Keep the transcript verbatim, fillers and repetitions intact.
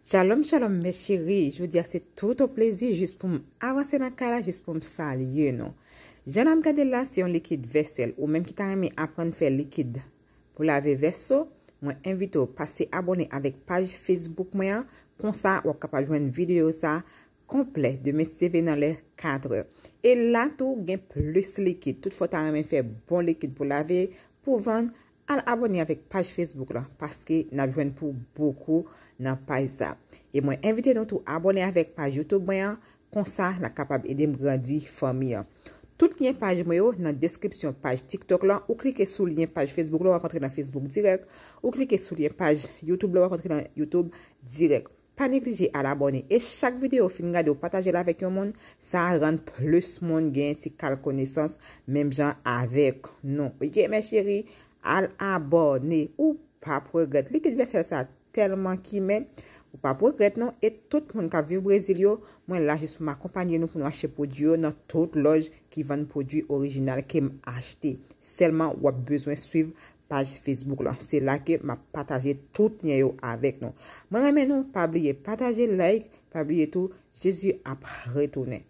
Shalom, shalom, mes chéris. Jodi a se tout yon plezi jis pou m avanse nan kay la, jis pou m salye nou. Jan n ap gade la, se yon likid vèsèl. Ou menm ki ta renmen aprann fè likid pou lave vèso, mwen envite w pase abòne avèk paj Facebook mwen an. Konsa, w ap kapab jwenn videyo sa konplè demen se vre nan lè katrè. E la tou, gen plis likid. Toutfwa w ta renmen fè bon likid pou lave, pou vann, al abòne avèk paj Facebook la, paske n ap jwenn pou bokou nan paj sa. E mwen envite nou tou abòne avèk paj YouTube mwen an, konsa n ap kapab ede m grandi fanmi an. Tout lyen paj mwen yo nan deskripsyon paj TikTok la, ou klike sou lyen paj Facebook la, w ap antre nan Facebook dirèk, ou klike sou lyen paj YouTube la, w ap antre nan YouTube dirèk. Pa neglije al abòne e chak videyo w fin gade, w pataje l avèk yon moun, sa rann plis moun gen ti kal konesans menm jan avèk nou. Ok, mes chéris, al abòne. Ou p ap regrèt. Likid vèsèl sa tèlman kimen, ou p ap regrèt non. E tout moun k ap viv Brezil yo, mwen la jis pou m akonpanye nou, pou nou achte pwodui yo nan tout lòj ki vann pwodui orijinal ke m achte. Sèlman w ap bezwen swiv paj Facebook la. Se la ke m ap pataje tout lyen yo avèk nou. Mwen renmen nou, pa bliye pataje, like, pa bliye tou, Jezi ap retounen.